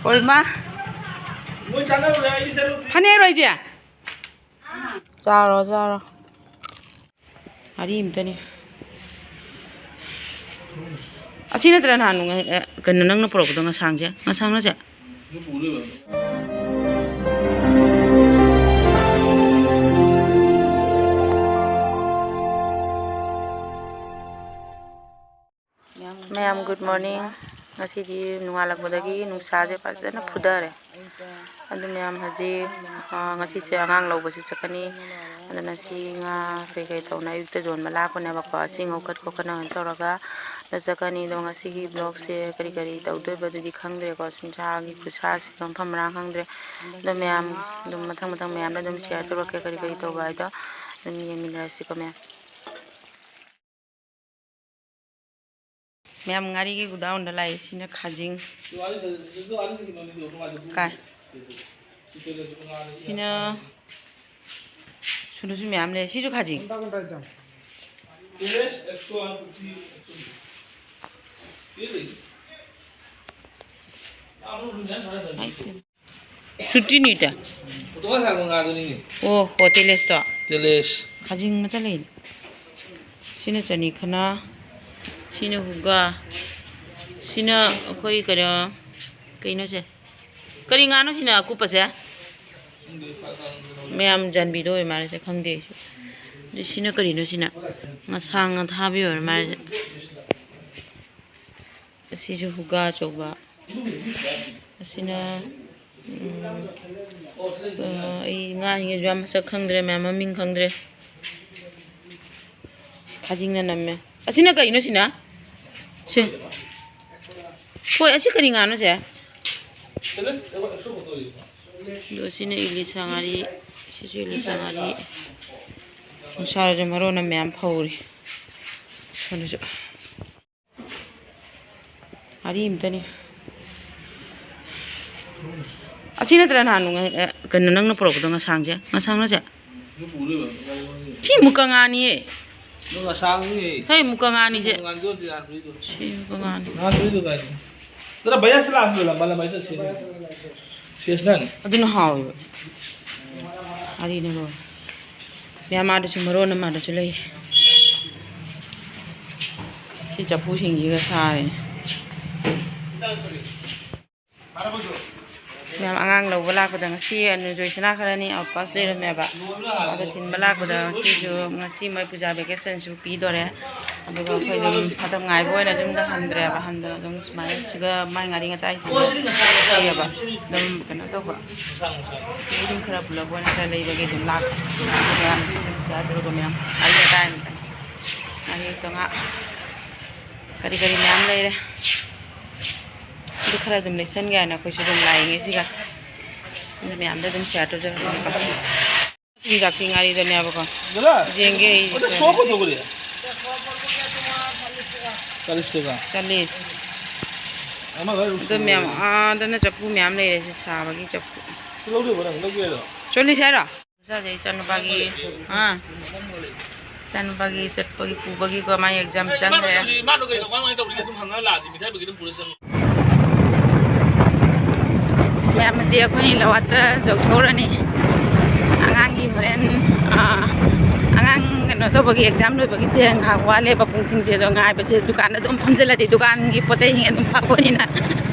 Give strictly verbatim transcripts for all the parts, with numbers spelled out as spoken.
ꯑꯣꯏꯃ꯫ ꯐꯅꯦꯛꯔꯣ ꯏꯆꯦ? ꯆꯥꯔꯣ, ꯆꯥꯔꯣ꯫ ꯉꯥꯔꯤ ꯑꯝꯇꯅꯤ꯫ ꯑꯁꯤ ꯅꯠꯇ꯭ꯔꯥ ꯅꯍꯥꯟ ꯉ-, ꯑ, ꯀꯩꯅꯣ, ꯅꯪꯅ ꯄꯨꯔꯛꯄꯗꯣ, ꯉꯁꯥꯡꯁꯦ? ꯉꯁꯥꯡ ꯅꯠꯇꯦ? ꯃꯌꯥꯝ, good morning꯫ ꯉꯁꯤꯗꯤ ꯅꯣꯡꯉꯥꯜꯂꯛꯄꯗꯒꯤ ꯅꯨꯡꯁꯥꯁꯦ ꯐꯖꯅ ꯐꯨꯊꯔꯦ꯫ ꯑꯗꯨ ꯃꯌꯥꯝ ꯍꯧꯖꯤꯛ, ꯑ, ꯉꯁꯤꯁꯦ ꯑꯉꯥꯡ ꯂꯧꯕꯁꯨ ꯆꯠꯀꯅꯤ꯫ ꯑꯗꯨꯅ ꯁꯤ ꯉꯥ ꯀꯩꯀꯩ ꯇꯧꯅ ꯑꯌꯨꯛꯇ ꯌꯣꯟꯕ ꯂꯥꯛꯄꯅꯦꯕꯀꯣ꯫ ꯑꯁꯤ ꯉꯧꯈꯠ ꯈꯣꯠꯀꯠꯅ ꯀꯩꯅꯣ ꯇꯧꯔꯒ ꯑꯗ ꯆꯠꯀꯅꯤ꯫ ꯑꯗꯣ ꯉꯁꯤꯒꯤ vlogꯁꯦ ꯀꯔꯤ ꯀꯔꯤ ꯇꯧꯗꯣꯏꯕ ꯑꯗꯨꯗꯤ ꯈꯪꯗ꯭ꯔꯦꯀꯣ꯫ ꯅꯨꯡꯁꯥꯒꯤ ꯈꯨꯠꯁꯥꯁꯤꯒ ꯃꯐꯝ ꯃꯔꯥꯡ ꯈꯪꯗ꯭ꯔꯦ꯫ ꯑꯗꯣ ꯃꯌꯥꯝ ꯑꯗꯨꯝ ꯃꯊꯪ ꯃꯊꯪ ꯃꯌꯥꯝꯗ ꯑꯗꯨꯝ share ꯇꯧꯔꯛꯀꯦ ꯀꯔꯤ ꯀꯔꯤ ꯇꯧꯕ ꯍꯥꯏꯗꯣ꯫ ꯑꯗꯨꯝ ꯌꯦꯡꯃꯤꯟꯅꯔꯁꯤꯀꯣ ꯃꯌꯥꯝ꯫ ꯃꯌꯥꯝ ꯉꯥꯔꯤꯒꯤ godownꯗ ꯂꯥꯛꯏ꯫ ꯁꯤꯅ ꯈꯥꯖꯤꯡ꯫ ꯀꯥꯏ? ꯁꯤꯅ, ꯁꯤꯗꯁꯨ ꯃꯌꯥꯝ ꯂꯩ꯫ ꯁꯤꯁꯨ ꯈꯥꯖꯤꯡ꯫ ꯁꯨꯇꯤꯅꯤꯗ꯫ ꯑꯣ, ꯍꯣ, ꯇꯦꯂꯦꯁꯇꯣ꯫ ꯇꯦꯂꯦꯁ꯫ ꯈꯥꯖꯤꯡ ꯃꯆꯥ ꯂꯩ꯫ ꯁꯤꯅ ꯆꯅꯤ ꯈꯅꯥ, ꯁꯤꯅ ꯍꯨꯒꯥ, ꯁꯤꯅ ꯑꯩꯈꯣꯏ ꯀꯩꯅꯣ, ꯀꯩꯅꯣꯁꯦ? ꯀꯔꯤ ꯉꯥꯅꯣ ꯁꯤꯅ ꯑꯀꯨꯞꯄꯁꯦ? ꯃꯌꯥꯝ ꯖꯥꯟꯕꯤꯗꯣ ꯑꯣꯏ ꯃꯥꯜꯂꯦꯁꯦ, ꯈꯪꯗꯦ ꯑꯩꯁꯨ꯫ ꯑꯗꯨ ꯁꯤꯅ ꯀꯔꯤꯅꯣ ꯁꯤꯅ? ꯉꯁꯥꯡ ꯑꯊꯥꯕꯤ ꯑꯣꯏꯔ ꯃꯥꯜꯂꯦꯁꯦ꯫ ꯑꯁꯤꯁꯨ ꯍꯨꯒꯥ ꯑꯆꯧꯕ꯫ ꯑꯁꯤꯅ, ꯎꯝ, ꯑ, ꯑꯩ ꯉꯥꯁꯤꯡꯁꯤꯁꯨ ꯌꯥꯝ ꯃꯁꯛ ꯈꯪꯗ꯭ꯔꯦ, ꯃꯌꯥꯝ ꯃꯃꯤꯡ ꯈꯪꯗ꯭ꯔꯦ꯫ ꯈꯥꯖꯤꯡꯅ ꯅꯝꯃꯦ꯫ ꯑꯁꯤꯅ ꯀꯩꯅꯣ ꯁꯤꯅ? ꯁꯦ꯫ ꯍꯣꯏ, ꯑꯁꯤ ꯀꯔꯤ ꯉꯥꯅꯣ ꯁꯦ? ꯑꯗꯣ ꯁꯤꯅ ꯏꯂꯤꯁꯥ ꯉꯥꯔꯤ, ꯁꯤꯁꯨ ꯏꯂꯤꯁꯥ ꯉꯥꯔꯤ꯫ ꯅꯨꯡꯁꯥꯁꯦ ꯃꯔꯣꯟ ꯑꯃ ꯃꯌꯥꯝ ꯐꯧꯔꯤ꯫ ꯁꯣꯝꯗꯁꯨ꯫ ꯉꯥꯔꯤ ꯑꯝꯇꯅꯤ꯫ ꯑꯁꯤ ꯅꯠꯇ꯭ꯔꯥ ꯅꯍꯥꯟ ꯉ-, ꯑ, ꯀꯩꯅꯣ, ꯅꯪꯅ ꯄꯨꯔꯛꯄꯗꯣ, ꯉꯁꯥꯡꯁꯦ? ꯉꯁꯥꯡ ꯅꯠꯇꯦ? ꯁꯤ ꯃꯨꯀ ꯉꯥꯅꯤꯌꯦ꯫ ꯉꯁꯥꯡꯅꯤ꯫ ꯍꯦ, ꯃꯨꯀ ꯉꯥꯅꯤꯁꯦ꯫ ꯉꯥꯟꯗꯣ ꯅꯍꯥꯟ ꯄꯨꯔꯛꯏꯗꯣ꯫ ꯁꯤ ꯃꯨꯀ ꯉꯥꯅꯤ꯫ ꯅꯍꯥꯟ ꯄꯨꯔꯛꯏꯗꯣ ꯀꯥꯏꯗꯅꯣ? जरा भैया से लास्ट में लंबा लंबा ऐसे छेद। शेषनन। ꯑꯗꯨꯅ ꯍꯥꯎꯋꯦꯕ꯫ ꯑꯔꯤꯅ ꯂꯣꯏ꯫ ꯃꯌꯥꯝ ꯑꯥꯗꯁꯨ ꯃꯔꯣꯟ ꯑꯃ ꯑꯥꯗꯁꯨ ꯂꯩ꯫ ꯁꯤ ꯆꯐꯨꯁꯤꯡꯁꯤꯒ ꯁꯥꯔꯦ꯫ ꯃꯌꯥꯝ ꯑꯉꯥꯡ ꯂꯧꯕ ꯂꯥꯛꯄꯗ ꯉꯁꯤ ꯑꯅꯨꯖꯣꯏ ꯁꯅꯥ ꯈꯔꯅꯤ ꯑꯥꯎꯠ ꯄꯥꯁ ꯂꯩꯔꯝꯃꯦꯕ꯫ ꯑꯗꯣ ꯊꯤꯟꯕ ꯂꯥꯛꯄꯗ ꯉꯁꯤꯁꯨ, ꯉꯁꯤ ꯃꯣꯏ ꯄꯨꯖꯥ ꯚꯦꯀꯦꯁꯟꯁꯨ ꯄꯤꯗꯣꯔꯦ꯫ ꯑꯗꯨꯒ ꯑꯩꯈꯣꯏ ꯑꯗꯨꯝ ꯃꯇꯝ ꯉꯥꯏꯕ ꯑꯣꯏꯅ ꯌꯨꯝꯗ ꯍꯟꯗ꯭ꯔꯦꯕ꯫ ꯍꯟꯗꯅ ꯑꯗꯨꯝ ꯁꯨꯃꯥꯏꯅ ꯁꯤꯒ ꯃꯥꯏ ꯉꯥꯔꯤ ꯉꯇꯥꯏꯁꯤꯒ ꯂꯩꯌꯦꯕ꯫ ꯑꯗꯨꯝ ꯀꯩꯅꯣ ꯇꯧꯕ꯫ ꯑꯗꯨꯝ ꯈꯔ ꯄꯨꯂꯞ ꯑꯣꯏꯅ ꯈꯔ ꯂꯩꯕꯒꯤ ꯑꯗꯨꯝ ꯂꯥꯛꯄ꯫ ꯑꯗꯨꯒ ꯆꯥꯗꯧꯔꯒ ꯃꯌꯥꯝ ꯉꯥꯔꯤ ꯉꯇꯥꯏ ꯑꯃꯇꯪ꯫ ꯉꯥꯔꯤ ꯉꯇ ꯉꯥ ꯀꯔꯤ ꯀꯔꯤ ꯃꯌꯥꯝ ꯂꯩꯔꯦ꯫ ꯑꯗꯨ ꯈꯔ ꯑꯗꯨꯝ ꯂꯩꯁꯟꯒꯦ ꯍꯥꯏꯅ ꯑꯩꯈꯣꯏꯁꯨ ꯑꯗꯨꯝ ꯂꯥꯛꯏꯉꯩꯁꯤꯒ꯫ ꯑꯗꯨ ꯃꯌꯥꯝꯗ ꯑꯗꯨꯝ ꯁꯤꯌꯥꯔ ꯇꯧꯖꯔꯛꯀꯦ꯫ ꯆꯤꯟꯖꯥꯛꯀꯤ ꯉꯥꯔꯤꯗꯅꯦꯕꯀꯣ꯫ ꯌꯦꯡꯒꯦ ꯑꯩ꯫ ꯑꯗ ꯁꯣ ꯀꯩꯗꯧꯕꯗꯤ? ꯆꯥꯂꯤꯁ ꯇꯀꯥ꯫ ꯆꯥꯂꯤꯁ꯫ ꯑꯃ ꯂꯩꯔꯨ꯫ ꯑꯗꯨ ꯃꯌꯥꯝ, ꯑꯥꯗꯅ ꯆꯐꯨ ꯃꯌꯥꯝ ꯂꯩꯔꯦ, ꯁꯤ ꯁꯥꯕꯒꯤ ꯆꯐꯨ꯫ ꯂꯧꯗꯣꯏꯕ ꯅꯪ? ꯂꯧꯒꯦ ꯍꯥꯏꯔꯣ? ꯆꯥꯂꯤꯁ ꯍꯥꯏꯔꯣ? ꯏꯆꯥꯅꯨꯄꯥꯒꯤ, ꯑꯥ, ꯏꯆꯥꯅꯨꯄꯥꯒꯤ ꯆꯠꯄꯒꯤ ꯄꯨꯕꯒꯤꯀꯣ, ꯃꯥꯒꯤ ꯑꯦꯛꯖꯥꯝ ꯆꯪꯈ꯭ꯔꯦ꯫ ꯃꯥꯗꯣ ꯀꯩꯅꯣ, ꯃꯥ ꯀꯃꯥꯏꯅ ꯇꯧꯔꯤꯒꯦ? ꯑꯗꯨꯝ ꯍꯪꯉ ꯂꯥꯛꯑꯗꯤ ꯃꯤꯊꯥꯏ ꯄꯦꯀꯦꯠ ꯑꯗꯨꯝ ꯄꯨꯔ ꯆꯪꯉꯦ꯫ ꯃꯌꯥꯝ ꯑꯁꯤ ꯑꯩꯈꯣꯏꯅꯤ ꯂꯋꯥꯠꯇ ꯌꯧꯊꯣꯛꯎꯔꯅꯤ꯫ ꯑꯉꯥꯡꯒꯤ ꯍꯣꯔꯦꯟ, ꯑꯥ, ꯑꯉꯥꯡ ꯀꯩꯅꯣ ꯇꯧꯕꯒꯤ, ꯑꯦꯛꯖꯥꯝ ꯂꯣꯏꯕꯒꯤꯁꯦ ꯉꯥꯏꯍꯥꯛ ꯋꯥꯠꯂꯦꯕ꯫ ꯄꯨꯡꯁꯤꯡꯁꯦ ꯑꯗꯣ ꯉꯥꯏꯕꯁꯦ, ꯗꯨꯀꯥꯟꯗ ꯑꯗꯨꯝ ꯐꯝꯖꯜꯂꯗꯤ ꯗꯨꯀꯥꯟꯒꯤ ꯄꯣꯠ ꯆꯩꯁꯤꯡ ꯑꯗꯨꯝ ꯐꯥꯛꯄꯅꯤꯅ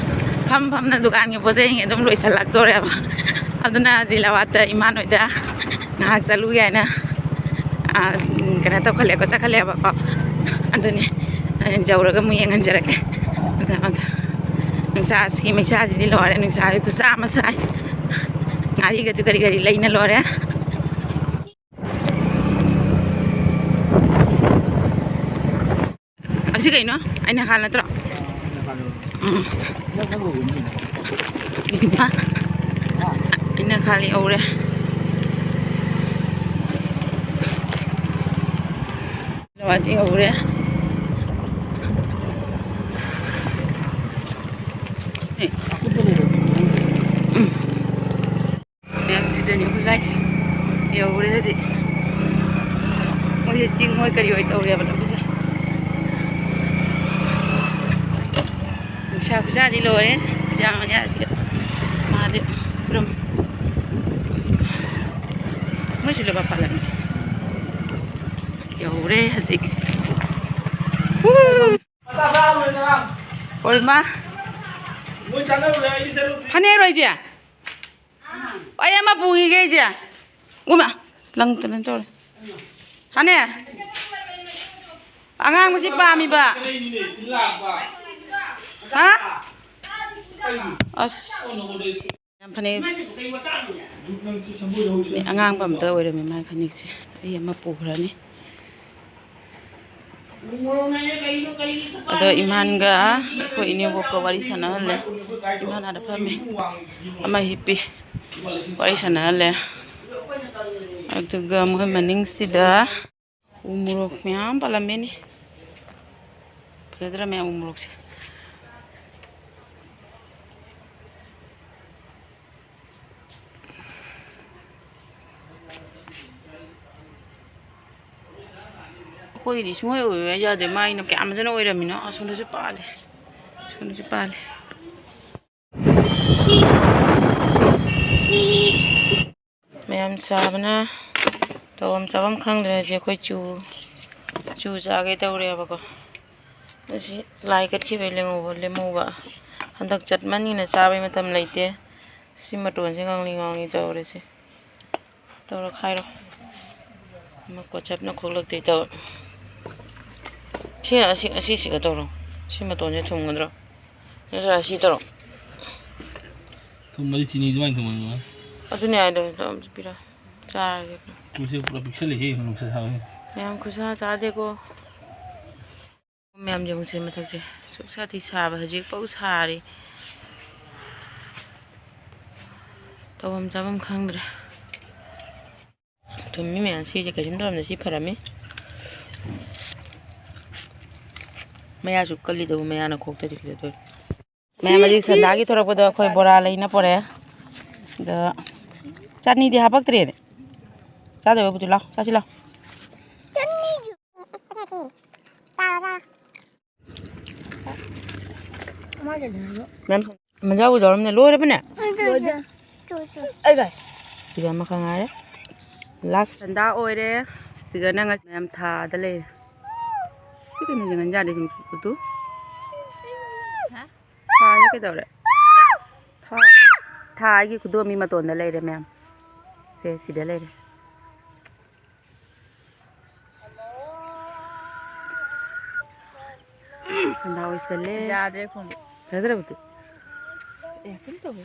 ꯐꯝ ꯐꯝꯅ ꯗꯨꯀꯥꯟꯒꯤ ꯄꯣꯠ ꯆꯩꯁꯤꯡ ꯑꯗꯨꯝ ꯂꯣꯏꯁꯤꯜꯂꯛꯇꯣꯔꯦꯕ꯫ ꯑꯗꯨꯅ ꯍꯧꯖꯤꯛ ꯂꯋꯥꯠꯇ ꯏꯃꯥꯟ ꯍꯣꯏꯗ ꯉꯥꯏꯍꯥꯛ ꯆꯠꯂꯨꯒꯦ ꯍꯥꯏꯅ, ꯑꯥ, ꯀꯩꯅꯣ ꯇꯧꯈꯠꯂꯦꯀꯣ, ꯆꯠꯈꯠꯂꯦꯕꯀꯣ꯫ ꯑꯗꯨꯅꯤ, ꯑꯩ ꯌꯧꯔꯒ ꯑꯃꯨꯛ ꯌꯦꯡꯍꯟꯖꯔꯛꯀꯦ꯫ ꯑꯗ, ꯑꯗ, ꯅꯨꯡꯁꯥꯁꯤꯒꯤ ꯃꯩꯁꯥꯁꯤꯗꯤ ꯂꯣꯏꯔꯦ, ꯅꯨꯡꯁꯥꯁꯤ ꯈꯨꯠꯁꯥ ꯑꯃ ꯁꯥꯏ꯫ ꯉꯥꯔꯤꯒꯁꯨ ꯀꯔꯤ ꯀꯔꯤ ꯂꯩꯅ ꯂꯣꯏꯔꯦ꯫ ꯑꯁꯤ ꯀꯩꯅꯣ? ꯑꯩꯅ ꯈꯥ ꯅꯠꯇ꯭ꯔꯣ? ꯎꯝ꯫ ꯏꯃꯥ꯫ ꯑꯩꯅ ꯈꯥ ꯌꯧꯔꯦ꯫ ꯂꯋꯥꯗꯤ ꯌꯧꯔꯦ꯫ ꯎꯝ꯫ ꯃꯌꯥꯝ ꯁꯤꯗꯅꯤ ꯑꯩꯈꯣꯏ ꯂꯥꯛꯏꯁꯦ꯫ ꯌꯧꯔꯦ ꯍꯧꯖꯤꯛ꯫ ꯃꯣꯏꯁꯦ ꯆꯤꯡ ꯑꯣꯏ ꯀꯔꯤ ꯑꯣꯏ ꯇꯧꯔꯦꯕ ꯂꯝꯕꯤꯁꯦ꯫ ꯄꯩꯁꯥ ꯈꯨꯠꯁꯥꯗꯤ ꯂꯣꯏꯔꯦ꯫ ꯄꯩꯁꯥ ꯃꯌꯥꯁꯤꯒ ꯃꯥꯗꯤ ꯈꯨꯔꯨꯝ꯫ ꯃꯣꯏꯁꯨ ꯂꯨꯄꯥ ꯄꯥꯜꯂꯝꯃꯤ꯫ ꯌꯧꯔꯦ ꯍꯧꯖꯤꯛ꯫ ꯍꯣꯏ, ꯃꯥ꯫ ꯐꯅꯦꯛ ꯔꯣꯏꯁꯦ꯫ ꯑꯩ ꯑꯃ ꯄꯨꯈꯤꯒꯦ ꯑꯩꯁꯦ꯫ ꯎꯃ, ꯂꯪ ꯇꯨꯅ ꯇꯧꯔꯦ꯫ ꯍꯥꯅꯦ? ꯑꯉꯥꯡꯕꯁꯤ ꯄꯥꯝꯃꯤꯕ꯫ ꯍꯥ? ꯑꯁ꯫ ꯌꯥꯝ ꯐꯅꯦꯛ꯫ ꯑꯉꯥꯡꯕ ꯑꯝꯇ ꯑꯣꯏꯔꯝꯃꯦ ꯃꯥꯏ ꯐꯅꯦꯛꯁꯦ꯫ ꯑꯩ ꯑꯃ ꯄꯨꯈ꯭ꯔꯅꯤ꯫ ꯑꯗꯣ ꯏꯝꯍꯥꯟꯒ ꯑꯩꯈꯣꯏ ꯏꯅꯦꯕꯣꯛꯀ ꯋꯥꯔꯤ ꯁꯥꯟꯅꯍꯜꯂꯦ꯫ ꯏꯝꯍꯥꯟ ꯑꯥꯗ ꯐꯝꯃꯤ, ꯑꯃ ꯍꯤꯞꯄꯤ, ꯋꯥꯔꯤ ꯁꯥꯟꯅꯍꯜꯂꯦ꯫ ꯑꯗꯨꯒ ꯃꯣꯏ ꯃꯅꯤꯡꯁꯤꯗ ꯎ ꯃꯣꯔꯣꯛ ꯃꯌꯥꯝ ꯄꯥꯜꯂꯝꯃꯦꯅꯦ꯫ ꯐꯖꯗ꯭ꯔꯥ ꯃꯌꯥꯝ ꯎ ꯃꯣꯔꯣꯛꯁꯦ? ꯑꯩꯈꯣꯏꯒꯤꯗꯤ ꯁꯨꯡꯑꯣꯏ ꯑꯣꯏꯕ ꯌꯥꯗꯦ꯫ ꯃꯥꯏꯅ ꯀꯌꯥꯝ ꯐꯖꯅ ꯑꯣꯏꯔꯝꯃꯤꯅꯣ꯫ ꯑꯁꯣꯝꯗꯁꯨ ꯄꯥꯜꯂꯦ, ꯑꯁꯣꯝꯗꯁꯨ ꯄꯥꯜꯂꯦ꯫ ꯃꯌꯥꯝ ꯆꯥꯕꯅ ꯇꯧꯐꯝ ꯆꯥꯐꯝ ꯈꯪꯗ꯭ꯔꯦ꯫ ꯍꯧꯖꯤꯛ ꯑꯩꯈꯣꯏ ꯆꯨ, ꯆꯨ ꯆꯥꯒꯦ ꯇꯧꯔꯦꯕꯀꯣ꯫ ꯑꯁꯤ ꯂꯥꯏ ꯀꯠꯈꯤꯕꯩ ꯂꯦꯝꯍꯧꯕ, ꯂꯦꯝꯍꯧꯕ꯫ ꯍꯟꯗꯛ ꯆꯠꯃꯟꯒꯤꯅ ꯆꯥꯕꯩ ꯃꯇꯝ ꯂꯩꯇꯦ꯫ ꯁꯤ ꯃꯇꯣꯟꯁꯦ ꯉꯥꯡꯂꯤ ꯉꯥꯡꯂꯤ ꯇꯧꯔꯦꯁꯦ꯫ ꯇꯧꯔ ꯈꯥꯏꯔꯣ꯫ ꯑꯃ ꯀꯣꯠꯆꯞꯅ ꯈꯣꯛꯂꯛꯇꯣꯏ ꯇꯧ꯫ ꯁꯤ, ꯑꯁꯤ, ꯑꯁꯤꯁꯤꯒ ꯇꯧꯔꯣ꯫ ꯁꯤ ꯃꯇꯣꯟꯁꯦ ꯊꯨꯝꯒꯗ꯭ꯔꯣ? ꯅꯠꯇ꯭ꯔꯒ ꯁꯤ ꯇꯧꯔꯣ꯫ ꯊꯨꯝꯕꯗꯤ ꯆꯤꯅꯤ ꯑꯗꯨꯃꯥꯏꯅ ꯊꯨꯝꯕꯅꯤ꯫ ꯑꯗꯨꯅꯦ ꯍꯥꯏꯗꯣ, ꯑꯝꯇ ꯄꯤꯔꯛꯑꯣ꯫ ꯆꯥꯔꯒꯦ꯫ ꯃꯁꯤ ꯄꯨꯔꯥ ꯄꯤꯛꯁꯜꯂꯦꯍꯦ, ꯅꯨꯡꯁꯥ ꯁꯥꯕꯩ꯫ ꯌꯥꯝ ꯈꯨꯠꯁꯥ ꯆꯥꯗꯦꯀꯣ꯫ ꯃꯌꯥꯝ ꯌꯦꯡꯉꯨꯁꯦ ꯃꯊꯛꯁꯦ꯫ ꯁꯨꯛ ꯁꯥꯊꯤ ꯁꯥꯕ, ꯍꯧꯖꯤꯛꯐꯥꯎ ꯁꯥꯔꯤ꯫ ꯇꯧꯐꯝ ꯆꯥꯐꯝ ꯈꯪꯗ꯭ꯔꯦ꯫ ꯊꯨꯝꯃꯤ ꯃꯌꯥꯝ ꯁꯤꯁꯦ ꯀꯩꯁꯨꯝ ꯇꯧꯔꯝꯗꯦ꯫ ꯁꯤ ꯐꯔꯝꯃꯤ꯫ ꯃꯌꯥꯁꯨ ꯀꯜꯂꯤꯗꯨꯕꯨ, ꯃꯌꯥꯅ ꯈꯣꯛꯇꯗꯤ ꯐꯖꯗꯣꯏꯔꯣ? ꯃꯌꯥꯝ ꯍꯧꯖꯤꯛ ꯁꯟꯗꯥꯒꯤ ꯊꯣꯔꯛꯄꯗꯣ ꯑꯩꯈꯣꯏ ꯕꯣꯔꯥ ꯂꯩꯅ ꯄꯣꯔꯛꯑꯦ꯫ ꯑꯗꯣ ꯆꯠꯅꯤꯗꯤ ꯍꯥꯄꯛꯇ꯭ꯔꯦꯅꯦ꯫ ꯆꯥꯗꯣꯏꯕꯕꯨꯗꯤ ꯂꯥꯎ, ꯆꯥꯁꯤ ꯂꯥꯎ꯫ ꯆꯠꯅꯤꯁꯨ ꯆꯥꯔꯣ, ꯆꯥꯔꯣ꯫ ꯃꯦꯝ, ꯃꯟꯖꯥꯎꯒꯤ ꯂꯧꯔꯝꯅꯦ꯫ ꯂꯣꯏꯔꯕꯅꯦ? ꯂꯣꯏꯗꯦ꯫ ꯁꯤꯒ ꯑꯃꯈꯛ ꯉꯥꯏꯔꯦ꯫ ꯂꯥꯁ ꯁꯟꯗꯥ ꯑꯣꯏꯔꯦ꯫ ꯁꯤꯒꯅ ꯉꯁꯤ ꯃꯌꯥꯝ ꯊꯥꯗ ꯂꯩꯔꯦ꯫ ꯁꯤ ꯀꯩꯅꯣꯁꯦ ꯉꯟꯖꯥꯗꯤ ꯁꯨꯝ ꯎꯇꯨ꯫ ꯊꯥꯁꯦ ꯀꯩꯗꯧꯔꯦ? ꯊꯥ, ꯊꯥ ꯑꯩꯒꯤ ꯈꯨꯗꯣꯝꯕꯤ ꯃꯇꯣꯟꯗ ꯂꯩꯔꯦ ꯃꯌꯥꯝ꯫ ꯁꯦ, ꯁꯤꯗ ꯂꯩꯔꯦ꯫ ꯁꯟꯗꯥ ꯑꯣꯏꯁꯜꯂꯦ꯫ ꯌꯥꯗ꯭ꯔꯦ ꯈꯣꯡ꯫ ꯐꯖꯗ꯭ꯔꯕꯗꯨ? ꯑꯦ, ꯀꯩꯝ ꯇꯧꯗꯦ꯫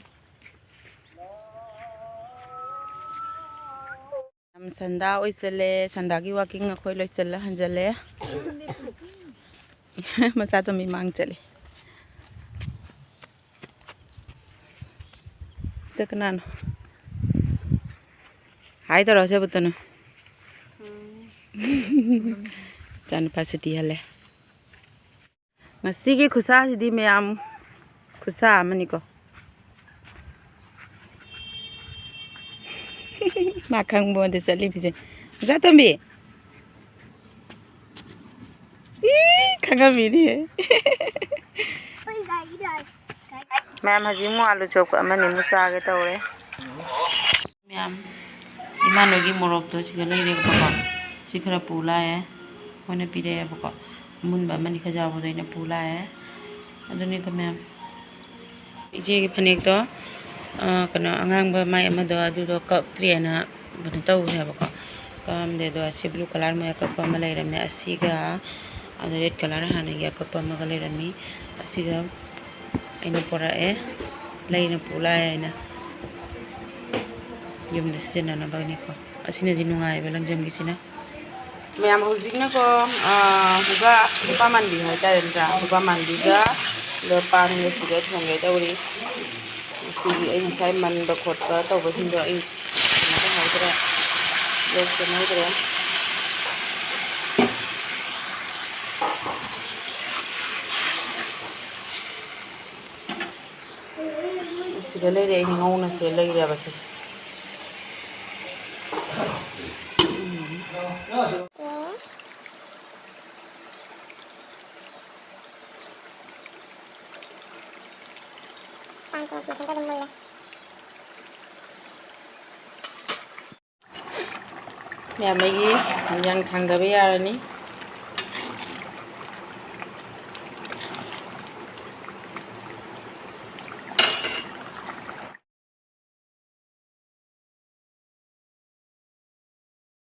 ꯌꯥꯝ ꯁꯟꯗꯥ ꯑꯣꯏꯁꯜꯂꯦ꯫ ꯁꯟꯗꯥꯒꯤ walking ꯑꯩꯈꯣꯏ ꯂꯣꯏꯁꯜꯂ ꯍꯟꯖꯜꯂꯦ꯫ ꯃꯆꯥꯇꯣꯝꯕꯤ ꯃꯥꯡ ꯆꯠꯂꯤ꯫ ꯁꯤꯗ ꯀꯅꯥꯅꯣ? ꯍꯥꯏ ꯇꯧꯔꯣ, ꯁꯦꯕꯨꯠꯇꯅ꯫ ꯏꯆꯥꯅꯨꯄꯥ ꯁꯨꯇꯤ ꯍꯜꯂꯦ꯫ ꯉꯁꯤꯒꯤ ꯈꯨꯠꯁꯥꯁꯤꯗꯤ ꯃꯌꯥꯝ ꯈꯨꯠꯁꯥ ꯑꯃꯅꯤꯀꯣ꯫ ꯃꯥ ꯈꯪꯕꯣꯟꯗ ꯆꯠꯂꯤꯕꯁꯦ꯫ ꯃꯆꯥꯇꯣꯝꯕꯤ꯫ ꯏ, ꯈꯪꯉꯝꯃꯤꯅꯦ꯫ ꯃꯌꯥꯝ ꯍꯧꯖꯤꯛ ꯑꯃꯨꯛ ꯑꯥꯂꯨ ꯆꯣꯞ ꯑꯃꯅꯤ ꯑꯃꯨꯛ ꯆꯥꯒꯦ ꯇꯧꯔꯦ꯫ ꯃꯌꯥꯝ, ꯏꯃꯥꯟꯅꯕꯒꯤ ꯃꯣꯔꯣꯛꯇꯣ ꯁꯤꯒ ꯂꯩꯔꯦꯕꯀꯣ꯫ ꯁꯤ ꯈꯔ ꯄꯨ ꯂꯥꯛꯑꯦ꯫ ꯃꯣꯏꯅ ꯄꯤꯔꯛꯑꯦꯕꯀꯣ꯫ ꯑꯃꯨꯟꯕ ꯑꯃꯅꯤ ꯈꯔ ꯌꯥꯎꯕꯗꯣ ꯑꯩꯅ ꯄꯨ ꯂꯥꯛꯑꯦ꯫ ꯑꯗꯨꯅꯤꯀꯣ ꯃꯌꯥꯝ꯫ ꯏꯆꯦꯒꯤ ꯐꯅꯦꯛꯇꯣ, ꯑ, ꯀꯩꯅꯣ, ꯑꯉꯥꯡꯕ ꯃꯥꯏ ꯑꯃꯗꯣ ꯑꯗꯨꯗꯣ ꯀꯛꯇ꯭ꯔꯦꯅ ꯀꯩꯅꯣ ꯇꯧꯈ꯭ꯔꯦꯕꯀꯣ꯫ ꯀꯛꯑꯝꯗꯦ꯫ ꯑꯗꯣ ꯑꯁꯤ blue colour ꯃꯣꯏ ꯑꯀꯛꯄ ꯑꯃ ꯂꯩꯔꯝꯃꯦ꯫ ꯑꯁꯤꯒ, ꯑꯗ red colour ꯍꯥꯟꯅꯒꯤ ꯑꯀꯛꯄ ꯑꯃꯒ ꯂꯩꯔꯝꯃꯤ꯫ ꯑꯁꯤꯒ ꯑꯩꯅ ꯄꯣꯔꯛꯑꯦ꯫ ꯂꯩꯅ ꯄꯨ ꯂꯥꯛꯑꯦ ꯑꯩꯅ꯫ ꯌꯨꯝꯗ ꯁꯤꯖꯤꯟꯅꯅꯕꯒꯤꯅꯤꯀꯣ꯫ ꯑꯁꯤꯅꯗꯤ ꯅꯨꯡꯉꯥꯏꯕ ꯂꯪꯖꯝꯒꯤꯁꯤꯅ꯫ ꯃꯌꯥꯝ ꯍꯧꯖꯤꯛꯅꯀꯣ, ꯑꯥ, ꯍꯨꯒꯥ, ꯍꯨꯒꯥ ꯃꯥꯟꯕꯤ ꯍꯥꯏꯇꯥꯔꯦ ꯅꯠꯇ꯭ꯔꯥ? ꯍꯨꯒꯥ ꯃꯥꯟꯕꯤꯒ ꯑꯗꯨꯒ ꯄꯥꯟꯒ ꯁꯤꯒ ꯊꯣꯡꯒꯦ ꯇꯧꯔꯤ꯫ ꯁꯤꯒꯤ ꯑꯩ ꯉꯁꯥꯏ ꯃꯟꯕ ꯈꯣꯠꯄ ꯇꯧꯕꯁꯤꯡꯗꯣ ꯑꯩ ꯀꯩꯅꯣ ꯇꯧꯍꯧꯗ꯭ꯔꯦ, vlog ꯁꯦꯝꯍꯧꯗ꯭ꯔꯦ꯫ ꯁꯤꯗ ꯂꯩꯔꯦ ꯑꯩ ꯉꯧꯅꯁꯦ ꯂꯩꯔꯦꯕꯁꯦ꯫ ꯄꯥꯟꯁꯦ ꯃꯆꯨ ꯃꯊꯟꯇ ꯑꯗꯨꯝ ꯃꯨꯜꯂꯦ꯫ ꯃꯌꯥꯝ, ꯑꯩꯒꯤ ꯌꯦꯟꯖꯥꯡ ꯊꯥꯡꯗꯕ ꯌꯥꯔꯅꯤ꯫